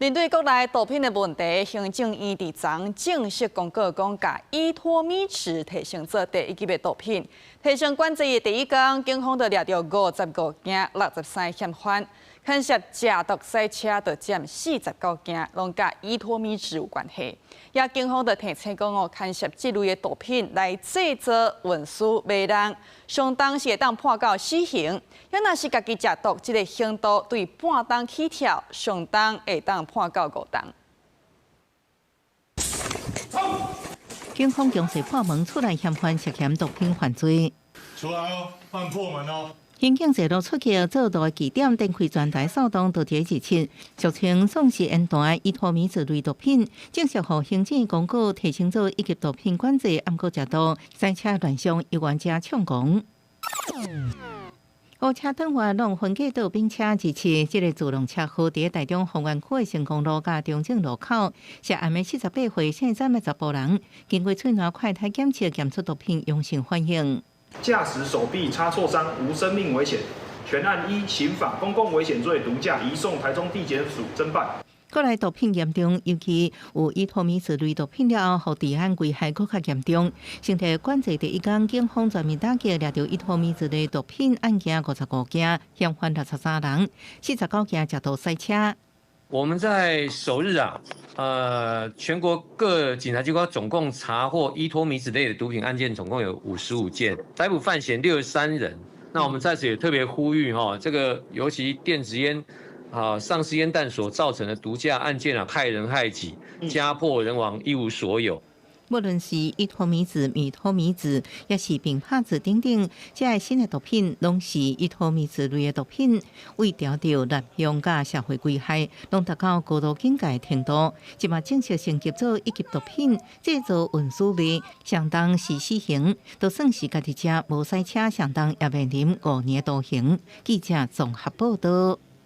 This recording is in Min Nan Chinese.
面對國內毒品的問題，行政院佇昨正式公告講，共依托咪酯提升做第一級的毒品。提升管制的第一工，警方就掠著55件63嫌犯，牽涉食毒賽車就佔49件，攏佮依托咪酯有關係。也警方就提醒講哦，牽涉這類的毒品來製造、運輸、賣人，相當是會當判到死刑。也若是家己食毒，這个刑度對半冬起跳，上重會當判到5冬。警方強勢破門出來嫌犯涉嫌毒品犯罪。出來哦，按破門哦。刑警一路出擊做路的據點，展開全台掃蕩到佇日七，俗稱喪屍煙彈依托咪酯類毒品，正式予行政公告提升做一級毒品管制，毋過食毒賽車亂象猶原誠猖狂。烏車轉彎攏分隔倒冰車日七，這个自動車禍佇台中豐原區的成功路佮中正路口，涉案的48歲姓詹的查埔人，經過喙瀾快篩檢測檢出毒品陽性反應。駕駛手臂擦挫傷，無生命危險，全案依刑法公共危險罪毒駕移送台中地檢署偵辦。國內毒品嚴重，尤其有依托咪酯類毒品了後，予治安危害閣較嚴重。先提管制第一工，警方全面打擊掠著依托咪酯類毒品案件55件，嫌犯63人，49件食毒賽車。我們在首日啊，全國各警察機關總共查獲依托咪酯類的毒品案件，總共有55件，逮捕犯嫌63人。那我們在此也特別呼籲哈，這個尤其電子菸、啊，喪屍煙彈所造成的毒駕案件啊，害人害己，家破人亡，一無所有。無論是依托咪酯、米托咪酯，抑是冰拍子等等，這个新的毒品，攏是依托咪酯類的毒品，為調著濫用佮社會危害，攏達到高度警戒程度。這馬正式升級做一級毒品，製造、運輸賣，相當是死刑，就算是家己食無賽車，相當也面臨5年徒刑。記者綜合報道。